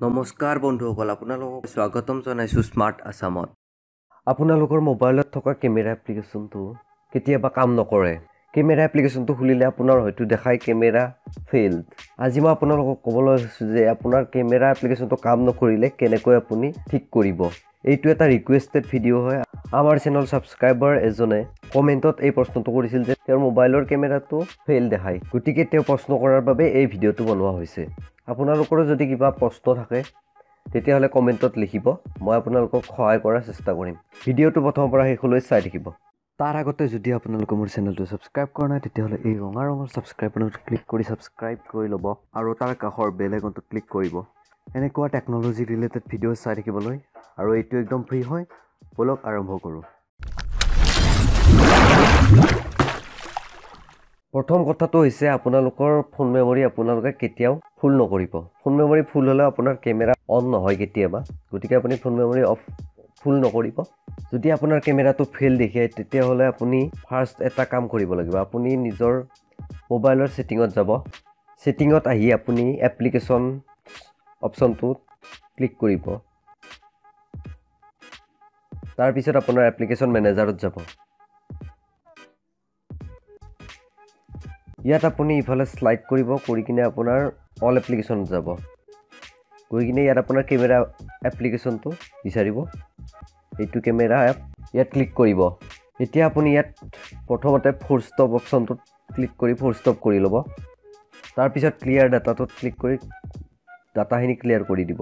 নমস্কাৰ বন্ধুসকল, আপোনালোকক স্বাগতম জনাইছোঁ স্মাৰ্ট আছামত। আপোনালোকৰ মোবাইলত থকা কেমেৰা এপ্লিকেশ্যনটো কেতিয়াবা কাম নকৰে। কেমেৰা এপ্লিকেশ্যনটো খুলিলে আপোনাৰ হয়তো দেখায় কেমেৰা ফেইল্ড। আজি মই আপোনালোকক ক'বলৈ লৈছোঁ যে আপোনাৰ কেমেৰা এপ্লিকেশ্যনটো কাম নকৰিলে কেনেকৈ আপুনি ঠিক কৰিব। এইটো এটা ৰিকুৱেষ্টেড ভিডিঅ' হয়। আমাৰ চেনেল ছাবস্ক্ৰাইবাৰ এজনে কমেণ্টত এই প্ৰশ্নটো কৰিছিল যে তেওঁৰ মোবাইলৰ কেমেৰাটো ফেইল দেখায়, গতিকে তেওঁ প্ৰশ্ন কৰাৰ বাবে এই ভিডিঅ'টো বনোৱা হৈছে। আপোনালোকৰো যদি কিবা প্ৰশ্ন থাকে তেতিয়াহ'লে কমেণ্টত লিখিব, মই আপোনালোকক সহায় কৰাৰ চেষ্টা কৰিম। ভিডিঅ'টো প্ৰথমৰ পৰা শেষলৈ চাই থাকিব। তাৰ আগতে যদি আপোনালোকে মোৰ চেনেলটো ছাবস্ক্ৰাইব কৰা নাই তেতিয়াহ'লে এই ৰঙা ৰঙৰ ছাবস্ক্ৰাইব বাটনত ক্লিক কৰি ছাবস্ক্ৰাইব কৰি ল'ব আৰু তাৰ কাষৰ বেল আইকনটোত ক্লিক কৰিব এনেকুৱা টেকন'লজি ৰিলেটেড ভিডিঅ' চাই থাকিবলৈ। আৰু এইটো একদম ফ্ৰী হয়। ব'লক আৰম্ভ কৰোঁ। প্ৰথম কথাটো হৈছে আপোনালোকৰ ফোন মেমৰি আপোনালোকে কেতিয়াও ফুল নকৰিব। ফোন মেমৰি ফুল হ'লে আপোনাৰ কেমেৰা অন নহয় কেতিয়াবা, গতিকে আপুনি ফোন মেমৰি অফ ফুল নকৰিব। যদি আপোনাৰ কেমেৰাটো ফেইল দেখে তেতিয়াহ'লে আপুনি ফাৰ্ষ্ট এটা কাম কৰিব লাগিব। আপুনি নিজৰ মোবাইলৰ ছেটিঙত যাব। ছেটিঙত আহি আপুনি এপ্লিকেশ্যন অপশ্যনটোত ক্লিক কৰিব। তাৰপিছত আপোনাৰ এপ্লিকেশ্যন মেনেজাৰত যাব। ইয়াত আপুনি ইফালে শ্লাইড কৰিব, কৰি কিনে আপোনাৰ অল এপ্লিকেশ্যনত যাব। গৈ কিনে ইয়াত আপোনাৰ কেমেৰা এপ্লিকেশ্যনটো বিচাৰিব, এইটো কেমেৰা এপ, ইয়াত ক্লিক কৰিব। এতিয়া আপুনি ইয়াত প্ৰথমতে ফ'ৰ ষ্টপ অপশ্যনটোত ক্লিক কৰি ফ'ৰ ষ্টপ কৰি ল'ব। তাৰপিছত ক্লিয়াৰ ডাটাটোত ক্লিক কৰি ডাটাখিনি ক্লিয়াৰ কৰি দিব।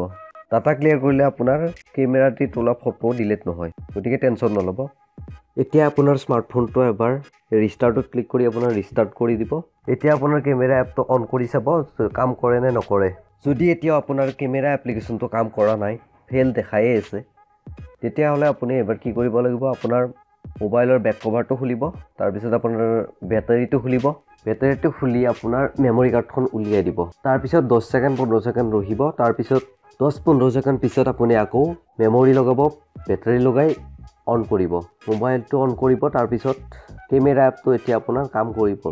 ডাটা ক্লিয়াৰ কৰিলে আপোনাৰ কেমেৰাটি তোলা ফটো ডিলিট নহয়, গতিকে টেনশ্যন নল'ব। এতিয়া আপোনাৰ স্মাৰ্টফোনটো এবাৰ ৰিষ্টাৰ্টত ক্লিক কৰি আপোনাৰ ৰিষ্টাৰ্ট কৰি দিব। এতিয়া আপোনাৰ কেমেৰা এপটো অন কৰি চাব কাম কৰে নে নকৰে। যদি এতিয়াও আপোনাৰ কেমেৰা এপ্লিকেশ্যনটো কাম কৰা নাই, ফেইল দেখায়ে আছে, তেতিয়াহ'লে আপুনি এবাৰ কি কৰিব লাগিব, আপোনাৰ মোবাইলৰ বেক কভাৰটো খুলিব, তাৰপিছত আপোনাৰ বেটাৰীটো খুলিব। বেটাৰীটো খুলি আপোনাৰ মেমৰি কাৰ্ডখন উলিয়াই দিব। তাৰপিছত 10 ছেকেণ্ড 15 ছেকেণ্ড ৰখিব। তাৰপিছত 10-15 ছেকেণ্ড পিছত আপুনি আকৌ মেমৰি লগাব, বেটাৰী লগাই অন কৰিব, মোবাইলটো অন কৰিব। তাৰপিছত কেমেৰা এপটো এতিয়া আপোনাৰ কাম কৰিব।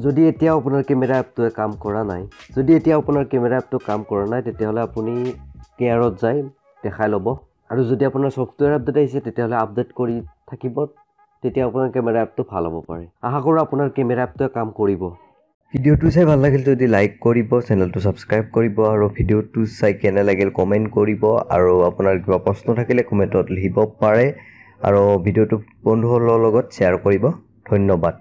যদি এতিয়াও আপোনাৰ কেমেৰা এপটোৱে কাম কৰা নাই, যদি এতিয়াও আপোনাৰ কেমেৰা এপটো কাম কৰা নাই তেতিয়াহ'লে আপুনি কেয়াৰত যাই দেখাই ল'ব। আৰু যদি আপোনাৰ ছফ্টৱেৰ আপডেট আহিছে তেতিয়াহ'লে আপডেট কৰি থাকিব, তেতিয়া আপোনাৰ কেমেৰা এপটো ভাল হ'ব পাৰে। আশা কৰোঁ আপোনাৰ কেমেৰা এপটোৱে কাম কৰিব। ভিডিঅ'টো চাই ভাল লাগিল যদি লাইক কৰিব, চেনেলটো ছাবস্ক্ৰাইব কৰিব আৰু ভিডিঅ'টো চাই কেনে লাগিল কমেণ্ট কৰিব আৰু আপোনাৰ কিবা প্ৰশ্ন থাকিলে কমেণ্টত লিখিব পাৰে আৰু ভিডিঅ'টো বন্ধুসকলৰ লগত শ্বেয়াৰ কৰিব। ধন্যবাদ।